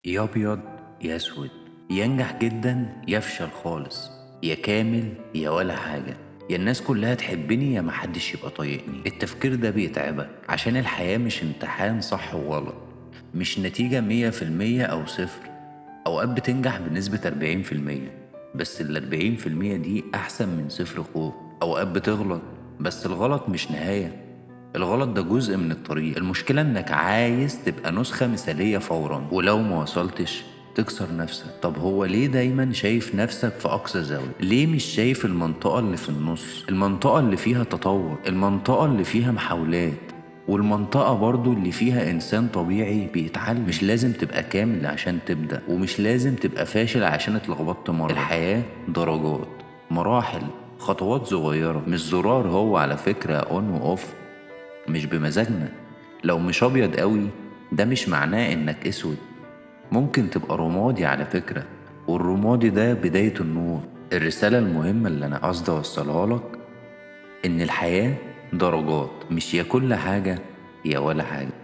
يا ابيض يا اسود، ينجح جدا يفشل خالص، يا كامل يا ولا حاجة، يا الناس كلها تحبني يا محدش يبقى طايقني. التفكير ده بيتعبك عشان الحياة مش امتحان صح وغلط، مش نتيجة 100% أو صفر. أوقات بتنجح بنسبة 40%، بس 40% دي أحسن من صفر خوف. أوقات بتغلط، بس الغلط مش نهاية، الغلط ده جزء من الطريق. المشكلة إنك عايز تبقى نسخة مثالية فورا، ولو ما وصلتش تكسر نفسك. طب هو ليه دايما شايف نفسك في أقصى زاوية؟ ليه مش شايف المنطقة اللي في النص، المنطقة اللي فيها تطور، المنطقة اللي فيها محاولات، والمنطقة برضو اللي فيها إنسان طبيعي بيتعلم؟ مش لازم تبقى كامل عشان تبدأ، ومش لازم تبقى فاشل عشان اتلخبطت مرة. الحياة درجات، مراحل، خطوات صغيرة، مش زرار هو على فكرة on و off، مش بمزاجنا. لو مش أبيض قوي ده مش معناه إنك أسود، ممكن تبقى رمادي على فكرة، والرمادي ده بداية النور. الرسالة المهمة اللي أنا قصدي أوصلها لك إن الحياة درجات، مش يا كل حاجة يا ولا حاجة.